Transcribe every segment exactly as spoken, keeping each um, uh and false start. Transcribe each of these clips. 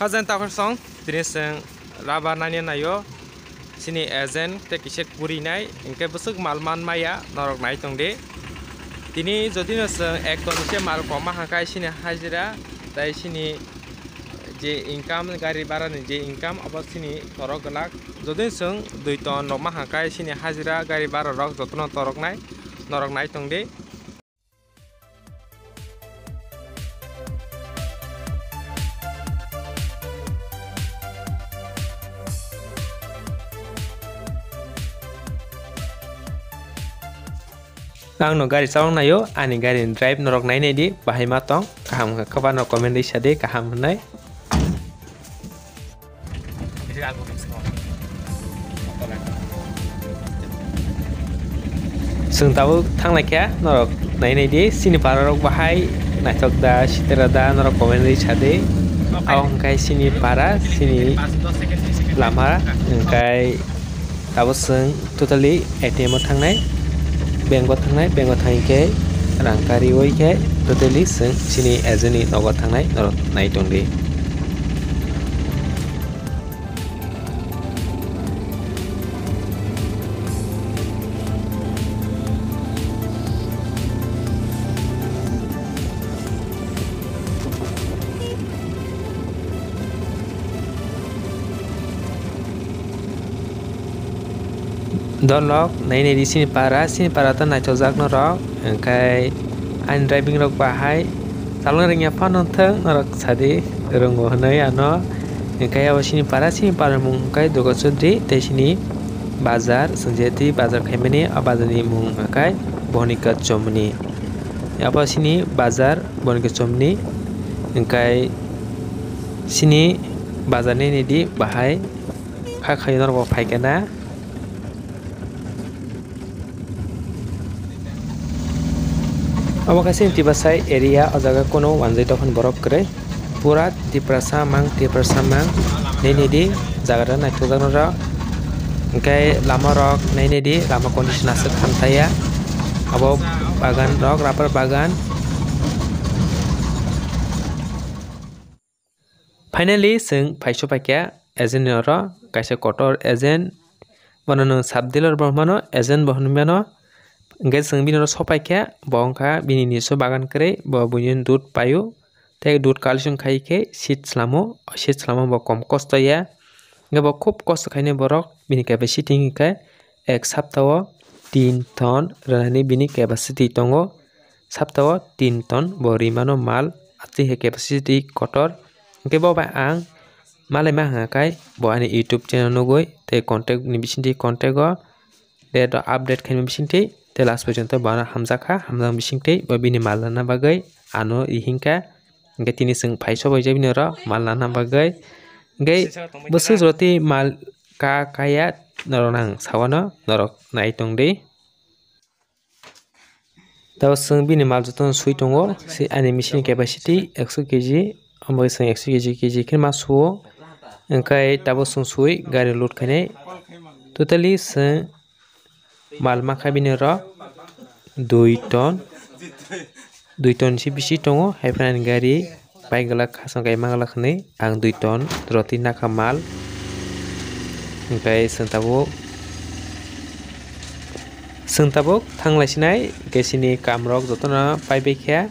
Agent takhor song, tini chwng rubber naina naio, chini agent tei kisa kwrwi nai, hinkhe bwswk mal man maya norok nai tong di. Tini jodi no chwng ek ton se mal koma hangkha chini hajira, tei chini je income, gari bhara ni je income, abo chini torok glak. Jodi chwng dui ton rok ma hangkha chini hajira, gari bhara rok jotono torok nai, norok nai tong di. Ang no gari chalok naio, ani gari ni drive norok nai nai di, bahai ma tong, kaham wngkha kwbangma comment rwi sa di, kaham hwnwi. Chwng tabuk thanglaikha, norok nai nai di, chini para rok bahai naithok da, sitera da, norok comment rwi sa di. Abo hwnkhe chini para, chini lama, hwnkhe tabuk chwng totally A T M o thangnai, bank o thangnai, bank o thangwi khe rang kariwi khe totally chwng chini agent ni nogo thangnai norok nai tong di. Dolok nai nai di chini para, chini para to naithokjak norok, hwnkhe ani driving rok bahai chalokna rwngya phano thwng norok sadi rwngo hwnwi ano, hwnkhe abo chini para, chini para mung hwnkhe Durga Chaudhary tei chini bazar, chwng je twi bazar khaimani, o bazar ni mung hwnkhe Bonika Chomni. Abo chini bazar Bonika Chomni, hwnkhe chini bazar nini di bahai kha khayo norok bo phaikhe na. Obo kaisa Tiprasai area, o jaga kunu wanjwi dophani borok kwrwi. Pura Tiprasa mang, Tiprasa mang nini di jaga rok naithokjak norok. Hwnkhe lama rok nini di, lama condition aswk hamtaiya. Abo bagan rok, rubber bagan. Finally, chwng phaiso paikha agent ni oro, kaisa kotor agent, bono nwng sub dealer bo hwnmano, agent bo hwnmano. Hwnkhe chwng bini oro sopaikha, bo wngkha bini niso bagan kwrwi, bo buini dud paio, tei dud collection khai khe seed slamo, o seed slamo bo kom kosto ya. Hwnkhe bo khub kosto khainai borok, bini capacity hwnkhe ek saptao tin ton rwnani bini capacity tongo. Saptao tin ton bo rimano mal, atwi hai capacity kotor. Hwnkhe bo bai ang malaima hwnka khai bo ani YouTube channel nugwi tei contact ni bisingtwi contact o date o update khaima bisingtwi tei last porjonto bo ano hamjakha, hamjakma bisingtwi bo bini mal rwna bagwi ano ri hinkha. Hwnkhe tini chwng phai sobaijak bini oro mal rwna bagwi. Hwnkhe bwswk jora twi mal ka kaya norok nang sawano norok nai tongdi. Tabuk chwng bini mal jotono swi tongo, se ani machine ni capacity ekso K G, omo chwng ekso K G, K G khe ma suo, hwnkhe tabuk chwng swi gari load khainai. Totally chwng mal mankha bini oro dui ton, dui ton se bisi tongo, hai phano ani gari. Pai glak khasong kai ma glak hwnwi ang dui ton roti nakha mal. Hwnkhe chwng tabuk, chwng tabuk thanglai sinai, hwnkhe chini kamrok jotono pai bai kha.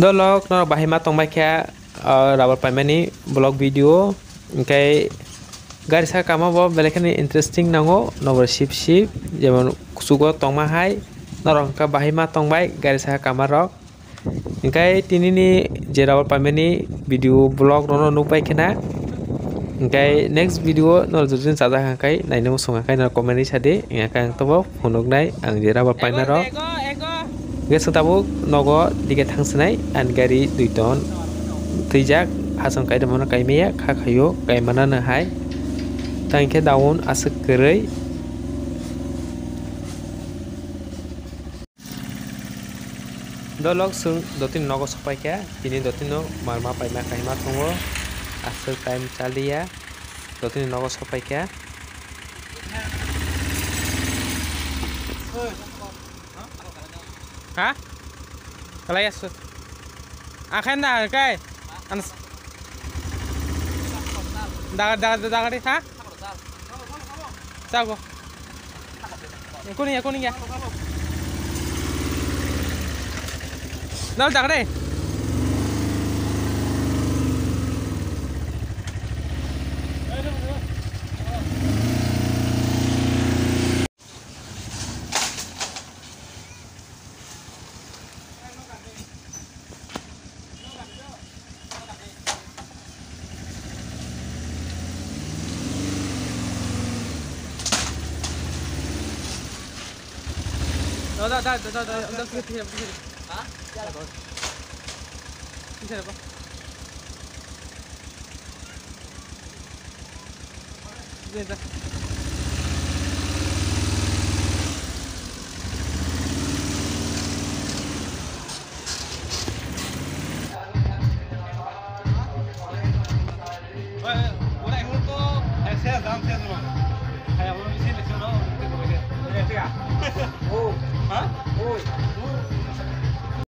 Dolok norok bahai ma tongbai kha, ah, rubber paimani vlog video, hwnkhe gari saka kama bo belai kheno interesting nango, nokbar sip sip, jemon kuchugo tongma hai, norok hwnkhe bahai ma tongbai gari saka kama rok. Hwnkhe tinini je rubber paimani video vlog rono nukbai khena. Hingkai next video no jodi chajak hingkai naina muchung hingkai no comment ri sadi, hingkai ang tobo phunuknai ang je rubber paina rok. Ego, ego, ego. Hingke chwng tabuk nogo dike thangsinai ani gari dui ton twijak, hasong kaida mano kaimaya kha khayo kaimana no hai. Tang khe daun aswk kwrwi. Dolok chwng dotini nogo sopai kha, tini dotino malma paima kaima tongo, aswk time chaliya, dotini nogo sopai kha. Ha? Kalai asu. Akhen da kai. Ans. Daga, daga, daga, daga, ha? Sago. Kuning ya, kuning ya. Dal dagre.